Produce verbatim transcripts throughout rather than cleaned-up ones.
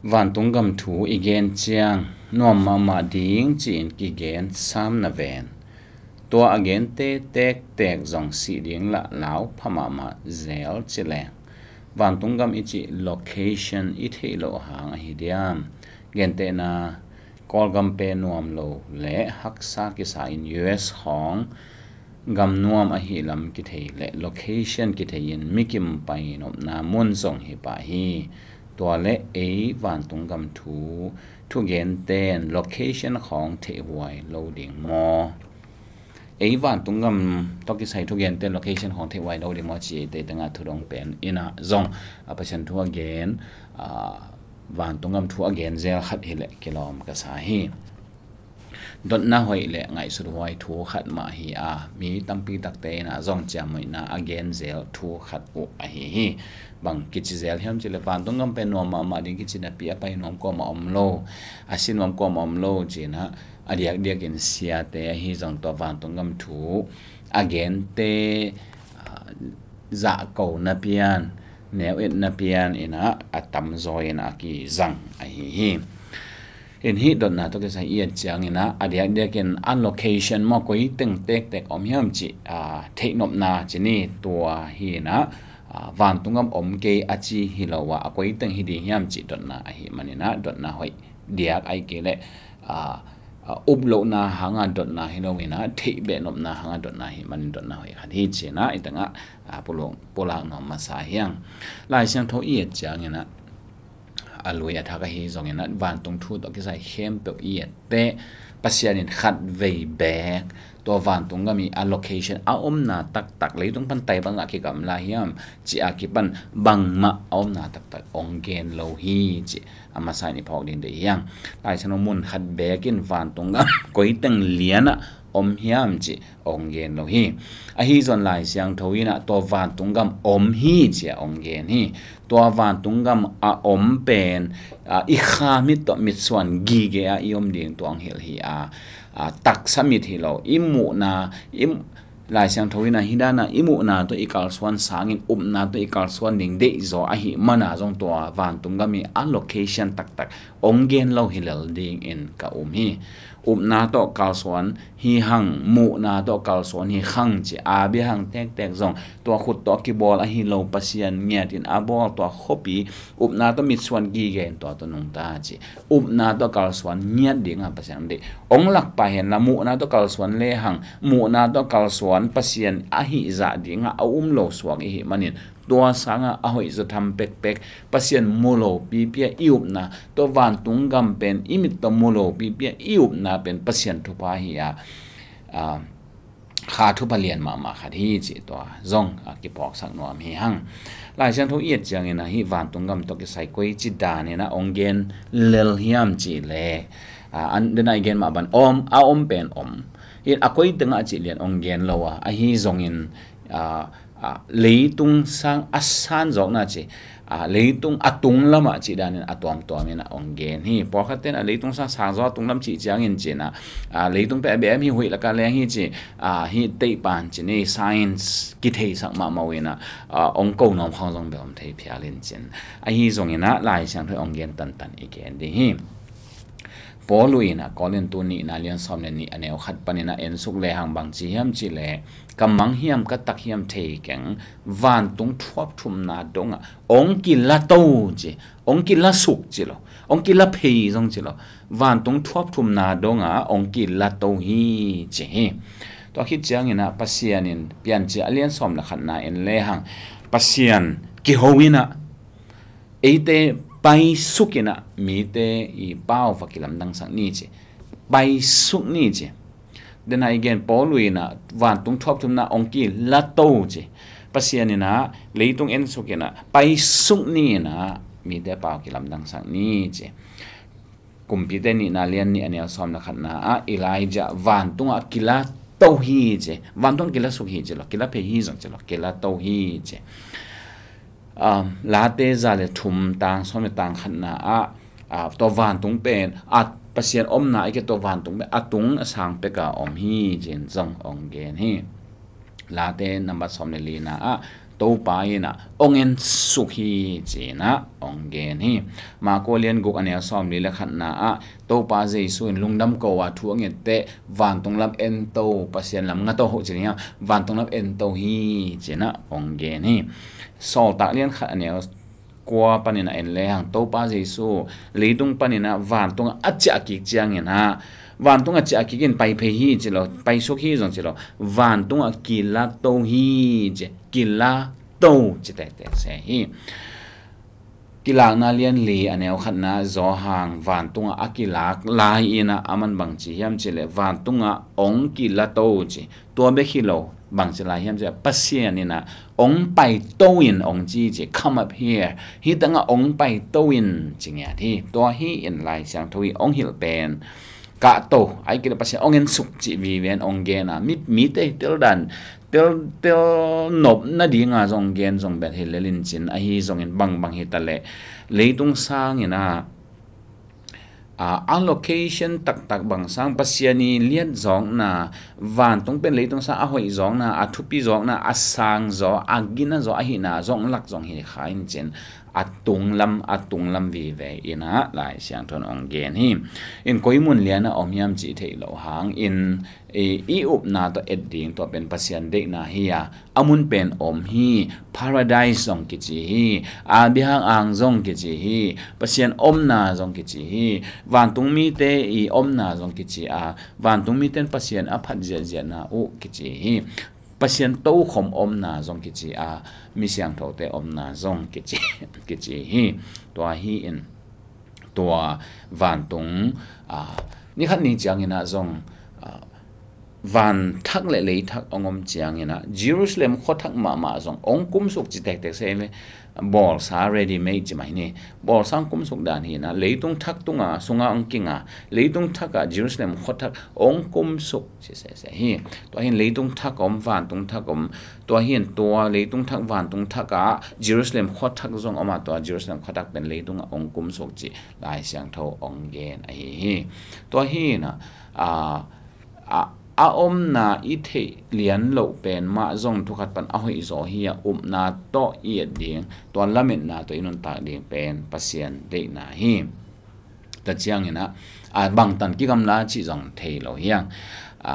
Vantung gam thu i gen ciang nuam mahmah ding ci-in kigen sam na ven. Tua a gente tektek zong sih ding lah lau pha mahmah zel ci leng, vantung gam i cih location i theih loh hang ahi diam? Gentehna, Kawlgam pen nuam lo le haksa kisa in U S khawng gam nuam ahi lam kithei le location kithei in mikim pai nopna mun zong hi pah hi. Tua le ei vantung gam thu thugenten location khawng theihhuai lo ding maw? Ei vantung gam tawh kisai thugenten location khawng theihhuai lo ding maw ci eite tengah thudong pen inah zong a Pasian thu a gen, a, vantung gam thu a gen zel khat hileh kilawm ka sa hi. Dotna hoih le ngaihsut huai thu khat mah hi a, mi tampi takte inah zong ciamnuihna a gen zel thu khat uh ahi hi. Bang kici zel hiam cileh vantung gam pen nuam mahmah ding kici napi a pai nuam kuamah om lo, a si nuam kuamah om lo cinah a diakdiakin siate ahi zong tua vantung gam thu a gente, a, zahko na pian, neu et na pian inah a tamzaw inah a kizang ahi hi. In hih dotna tawh kisai i et cianginah a diakdiakin a location maw koi teng tektek om hiam cih, a, theihnopna ci ni. Tua hinah, a, vantung gam om kei a ci hi lo ah a koi teng hi ding hiam cih dotna ahi maninah dotna hoih diak ahi kei leh, a, a, up lohna hanga dotna hi lo inah theih behnopna hanga dotna hi manin dotna hoih khat hi cinah i tengah, a, pulak nuam masa hiang. Lai Siangtho i et cianginah a lui a thak ahi zonginah vantung thu tawh kisai khempeuh i etteh Pasian in khat vei beek tua vantung gam i a location a omna taktak, leitung pan tai pan a kigamla hiam ci a kipan bangmah a omna taktak ong gen lo hi ci a masa in i phawk ding deih hiang. Lai Siangtho mun khat beek in vantung gam koi teng lianah om hiam ci ong gen lo hi. Ahi zon Lai Siangtho inah tua vantung gam om hi ci a ong gen hi. Tua vantung gam a om pen, a, i kha mit tawh mitsuan gige a i om ding tua ong hilh hi a, a, taksa mit hi lo. I muhna, i Lai Siangtho inah hih dana i muhna tawh i kalsuan sangin upna tawh i kalsuan ding deihzaw ahi mana zong tua vantung gam i a location taktak ong gen lo hi lel dingin ka um hi. Upna tawh kalsuan hi hang, muhna tawh kalsuan hi hang ci a bia hang tektek zong tua khut tawh kibawl ahi lo Pasian ngiatin a bawl tua khuapi upna tawh mitsuan gige in tua tawh nungta ci. Upna tawh kalsuan ngiat dinga Pasian deih ong lakpah henla muhna tawh kalsuan lehang muhna tawh kalsuan Pasian ahi zah dinga a um lo suak ihi manin tua sanga a hoih zaw tham pekpek Pasian mu lo pipia i upna tua vantung gam pen i mit tawh mu lo pipia i upna pen Pasian thupha hi a, a, kha thupha lian mahmah khat hi cih tua zong a kiphawksak nuam hi hang. Lai Siangtho i et ciangin a hih vantung gam tawh kisai koi ci danin a ong gen lel hiam cih leh, a, an dena i gen mah ban om a om pen om. Hih a koi tengah cih lian ong gen lo a ahi zongin, a, a, leitung sang a san zawkna ci, a, leitung a tung lamah cih danin a tuamtuamin a ong gen hi. Pawlkhat ten a leitung sang sang zaw a tung lam cih ciangin cin a, a, leitung peh a beh em hi huih laka leng hi ci, a, hih teihpan cin hi science kitheisak mahmah uh in a, a, ong ko nuam khawng zong beh om thei phial in cin. Ahi zongin a Lai Siangtho ong gen tantan i gen ding hi. Paul uh in a Korintu nihna lian sawm le nih a neu khat panin a ensuk lehang bang ci hiam cih leh ka mang hiam ka tak hiam thei keng, vantung thuap thumna dongah ong kilato ci, ong kilasuk ci lo, ong kilaphei zong ci lo, vantung thuap thumna dongah ong kilato hi ci hi. Tua khit ciangin a Pasian in Piancil a lian sawm le khatna en lehang Pasian kiho in a eite paisuk in a mite i pau va kilamdangsak ni ci. Paisuk ni ci. Dena i gen Paul uh in a vantung thuap thumna ong kilato ci. Pasian in a leitung ensuk in a paisuk ni in a mite pau kilamdangsak ni ci. Kumpite nihna lian nih a neu sawm le khatna ah Elijah vantungah kilato hi ci. Vantung kilasuk hi ci lo, kilaphei hi zong ci lo, kilato hi ci. Um, Late za le thum tang sawm le tang khatna ah, ah, tua vantung pen a Pasian omna i ke tua vantung pen a tung a sang peka om hi cin zong ong gen hi. Late nambat sawm le lina ah Topa in ah hong ensuk hi ci-in ah hong gen hi. Marko lian guk a neu sawmli le khatna ah Topa Jesu in lungdam ko a thu a nget teh vantung lam ento, Pasian lam nga to ho ci-in ah vantung lam ento hi ci-in ah hong gen hi. Sawltak lian khat a neu kua panin a en lehang Topa Jesu leitung panin ah vantung a ciah kik ciangin ah, vantung a ciah kik in pai phei hi ci lo, pai suk hi zong ci lo, vantung a kila to hi ci, kila to ci tektek se hi. Kilakna lian li a neu khatna Johan vantung a a kilak lai-in ah a man bang ci hiam ci leh vantung a hong kila to ci. Tua bek hi lo, bang ci lai hiam ci leh Pasian in ah hong pai to in hong ci ci, come up here. Hih teng ah hong pai to in ci ngiat hi. Tua hi in Lai Siangtho i hong hilh pen kah to, ahih kei leh Pasian hong ensuk cih vive in hong gen a, mi, mite tel dan, tel, tel nop nading a zong gen zong bel hi lel in cin, ahi zongin bangbang hi ta leh leitung sangin ah, a, a location taktak bang sang Pasian i liat zawkna, vantung pen leitung sang a hoih zawkna, a thupi zawkna, a sang zaw, a gina zaw ahihna zong lak zong hi kha in cin, a tunglam, a tunglam vive in ah Lai Siangtho in hong gen hi. In koi mun lian ah om hiam cih theih loh hangin, i, i upna tawh et ding tua pen Pasian deihna hi a, a mun pen om hi. Paradise zong kici hi, a biahang ang zong kici hi, Pasian omna zong kici hi, vantung mite i omna zong kici a, vantung mite in Pasian a phat ziahziahna uh kici hi. Pasian tokhom omna zong kici a, mi siangthote omna zong kici, kici hi. Tua hi in tua vantung, a, ni khat ni ciangin ah zong, a, van thak le lei thak hong om ciangin ah Jerusalem khua thak mahmah zong hong kumsuk ci tektek se le, bawlsa ready made ci mai ni. Bawlsa hong kumsuk dan hi in ah leitung thak tunga sunga hong kinga, leitung thak ah Jerusalem khua thak hong kumsuk ci sese hi. Tua hi in leitung thak om, vantung thak om. Tua hi in tua leitung thak, vantung thak ah Jerusalem khua thak zong om a, tua Jerusalem khua thak pen leitung ah hong kumsuk ci Lai Siangtho hong gen ahi hi. Tua hi in ah, a, a, a omna i theih lian loh pen mah zong thu khat pan a hoih zaw hi a, upna tawh i et ding, tua lametna tawh i nuntak ding pen Pasian deihna hi. Tua ciangin ah, a, bangtan kigamla cih zong thei lo hi hang. A,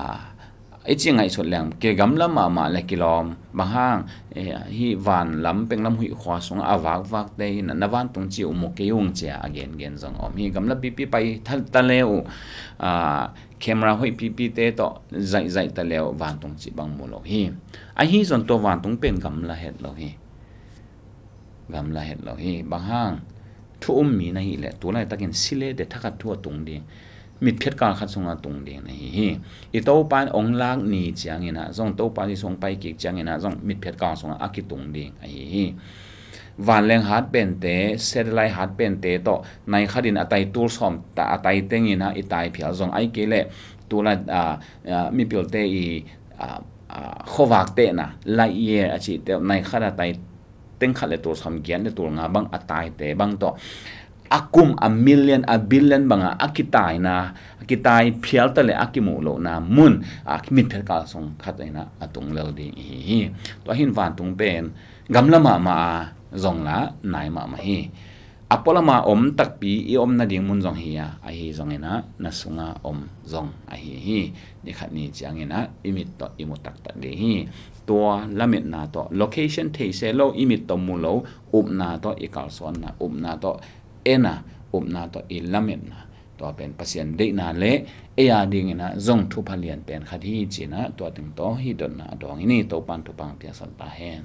i ci ngaihsut leng kigamla mahmah le kilawm, bang hang, e, hih van lam penglam huih khua sungah a vakvakte in ah na vantung ci uh mu kei ung ci a, a gengen zong om hi. Gamla pipi pai ta le uh, a, camera hoih pipite tawh zaihzaih ta le uh vantung cih bang mu lo hi. Ahi zong tua vantung pen gamla het lo hi. Gamla het lo hi. Bang hang, thu um mi na hih leh tu laitakin si le de thakhat thu a tung ding, mitphiat kal khat sungah tung ding na hi hi. I Topa in hong lak ni ciangin ah zong, Topa Jesu hong pai kik ciangin ah zong mitphiat kal sungah a kitung ding ahi hi. Vanleng hat pente, satellite hat pente tawh nai khat in a tai tul sawm ta, a tai tengin ah i tai phial zong, ahih kei leh tu lai, a, a, mipilte i, a, a, khuavak tehna light year a cihte nai khat a tai teng khat le tul sawm giat le tul nga bang a taite bang tawh a kum, a million, a billion bangah a kitaina, a kitai phial ta le a kimuh lohna mun, a, mitphiat kal sung khat in ah a tung lel ding ihi hi. Tua hi in vantung pen gamla mahmah a zong la nai mahmah hi. A pualama om takpi i om nading mun zong hi a, ahi zongin ah na sunga om zong ahi hi. Ni khat ni ciangin ah i mit tawh i mu taktak ding hi. Tua lametna tawh, location thei se lo, i mit tawh mu lo, upna tawh i kalsuanna, upna tawh en a, upna tawh i lametna, tua pen Pasian deihna le ei a dingin ah zong thupha lian pen khat hi ci-in ah tua teng tawh hih dotna a dawng hi ni. Topan thupha hong piaksak ta hen.